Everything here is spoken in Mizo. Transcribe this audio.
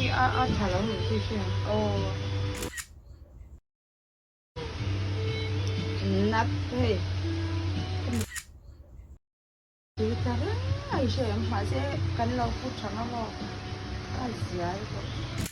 Khi a a tha lo nih khi hria. Aw. Nat hei. Tui ta reng a i hria em mahse kan lo pu tha ngam aw. A zial tawh.